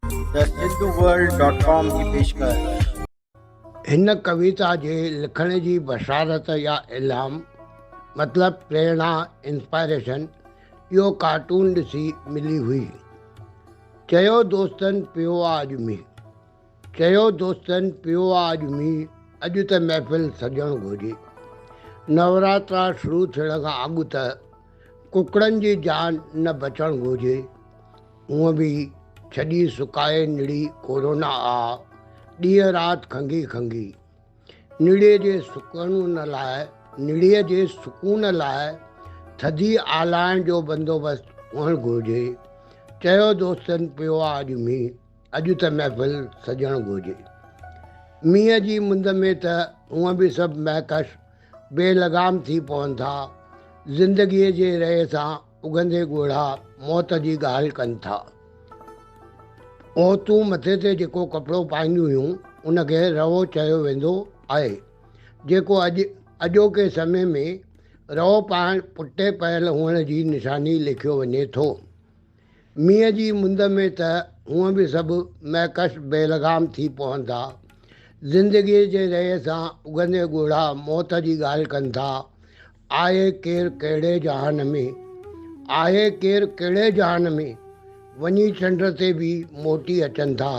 The Sindhu world dot com جي پيشڪش. هن ڪويتا جي لکڻ جي بشارت يا الهام مطلب پريرڻا، Inspiration، اهو ڪارٽون ڏسي ملي هئي. چيو دوستن پيو آ اڄ مينهن. چيو دوستن پيو آ اڄ مينهن اڄ ته محفل سجڻ گهرجي. نوراترا شروع ٿيڻ کان اڳ ته ڪڪڙن جي جان نه بچڻ گهرجي. هونء به ڇڏي سڪائي نڙي ڪورونا آ، ڏينهن رات کنگهي کنگهي. نڙيء جي سڪون لاء، نڙيء جي سڪون لاء ٿڌي آلائڻ جو بندوبست هئڻ گهرجي. چيو دوستن پيو آ اڄ مينهن، اڄ ته محفل سجڻ گهرجي. مينهن جي مند ۾ ته هونء به سڀ مهڪش بي لگام ٿي پون ٿا. زندگيء جي رئي سان اگهندي ڳوڙها موت جي ڳالهه ڪن ٿا. عورتون مٿي تي جيڪو ڪپڙو پائينديون هيون، ان کي رئو چيو ويندو آهي، جيڪو اڄ اڄوڪي سمي ۾ رئو پائڻ پٽي پيل هئڻ جي نشاني ليکيو وڃي ٿو. مينهن جي مند ۾ ته هونء به سڀ مئڪش بي لگام ٿي پون ٿا. زندگيء جي رئي سان اگهندي ڳوڙها موت جي ڳالهه ڪن ٿا. آهي ڪير ڪهڙي جهان ۾، آهي ڪير ڪهڙي جهان ۾، وڃي چنڊ تي به موٽي اچن ٿا.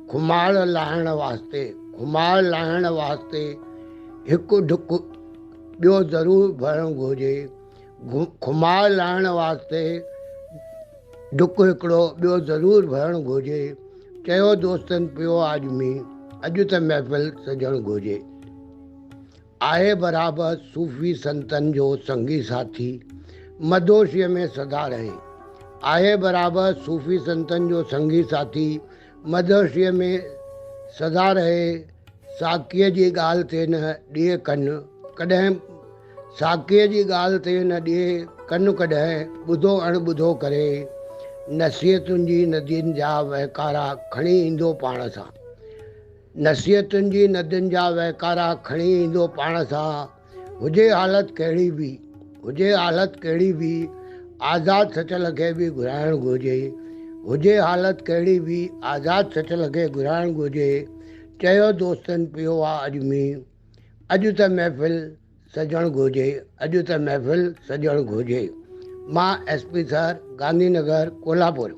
خمار لاهڻ واسطي، خمار لاهڻ واسطي هڪ ڍڪ ٻيو ضرور ڀرڻ گهرجي. خمار لاهڻ واسطي ڍڪ هڪڙو ٻيو ضرور ڀرڻ گهرجي. چيو دوستن پيو آ اڄ مينهن، اڄ ته محفل سجڻ گهرجي. آهي برابر صوفي سنتن جو سنگي ساٿي، مدهوشيء ۾ سدا رهي. آهي برابر صوفي سنتن جو سنگي ساٿي، مدهوشيء ۾ سدا رهي. ساقيء جي ڳالهه تي نه ڏئي ڪن ڪڏهن، ساقيء جي ڳالهه تي نه ڏئي ڪن ڪڏهن، ٻڌو اڻ ٻڌو ڪري. نصيحتن جي ندين جا وهڪارا کڻي ايندو پاڻ سان. نصيحتن جي ندين جا وهڪارا کڻي ايندو پاڻ سان. هجي حالت ڪهڙي به، هجي حالت ڪهڙي به، آزاد سچل کي به گهرائڻ گهرجي. هجي حالت ڪهڙي به، آزاد سچل کي گهرائڻ گهرجي. چيو دوستن پيو آ اڄ مينهن، اڄ ته محفل سجڻ گهرجي، اڄ ته محفل سجڻ گهرجي. مان S P sir, Gandhi Nagar, Kolhapur.